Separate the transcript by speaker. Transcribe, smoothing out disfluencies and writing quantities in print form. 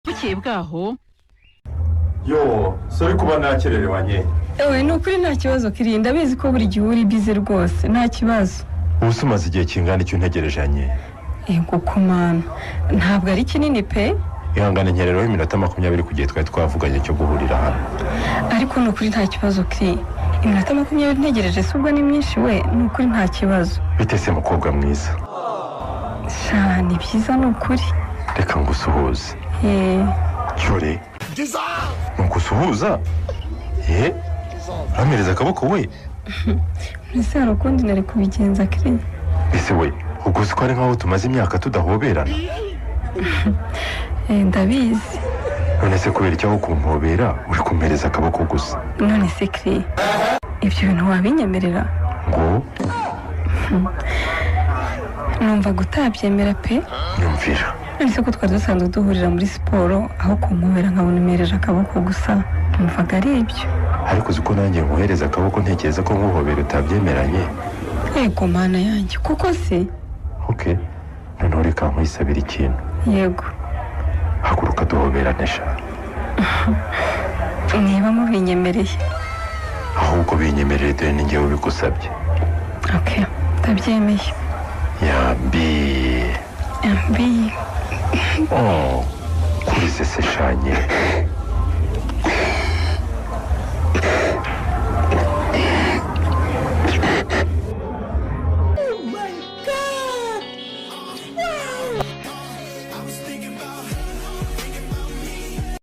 Speaker 1: Bukeye bwaho.
Speaker 2: Yo, sorry kuba nakererewanye.
Speaker 3: Ewe, ni ukuri nta kibazo kiri. Ndabizi ko buri gihe uri busy rwose, nta kibazo.
Speaker 2: Ubu se umaze igihe kingana icyo untegerejanye?
Speaker 3: Yego kumana, ntabwo ari kinini pe.
Speaker 2: Ihangane, nkerereho iminota 20 ku gihe twari twavuganye cyo guhurira hano.
Speaker 3: Ariko ni ukuri nta kibazo kiri. Iminota 20 ntegereje si ubwo ni myinshi we? Ni ukuri nta kibazo.
Speaker 2: Bite se, mukobwa mwiza?
Speaker 3: Sha, ni byiza ni ukuri.
Speaker 2: Reka ngusuhuze.
Speaker 3: Eh.
Speaker 2: Cyore, ntugusuhuza ye, urampereza akaboko we.
Speaker 3: Mbese hari ukundi nari kubigenza kiri?
Speaker 2: Ese we, ubwo uzi ko ari nkaho tumaze imyaka tudahoberana?
Speaker 3: Eh, ndabizi.
Speaker 2: None se kubera icyo aho kumpobera uri kumpereza akaboko gusa?
Speaker 3: None se kiri, ibyo bintu wabinyemerera?
Speaker 2: Ngo?
Speaker 3: Numva utabyemera pe.
Speaker 2: Nyumvira.
Speaker 3: None se ko twari dusanzwe duhurira muri siporo, aho kumpobera nkabona umereje akaboko gusa, numvaga ari ibyo.
Speaker 2: Ariko uzi ko nanjye nkohereza akaboko ntekereza ko nkuhobera utabyemeranye?
Speaker 3: Yego mana yanjye, kuko se.
Speaker 2: Ok, noneho reka nkwisabira ikintu.
Speaker 3: Yego.
Speaker 2: Haguruka duhoberane sha.
Speaker 3: Niba mubinyemereye.
Speaker 2: Ahubwo binyemerere, dore ni njyewe ubigusabye.
Speaker 3: Ok, ndabyemeye.
Speaker 2: Yambi.
Speaker 3: Yambi.
Speaker 2: Oh, kuri se shanye.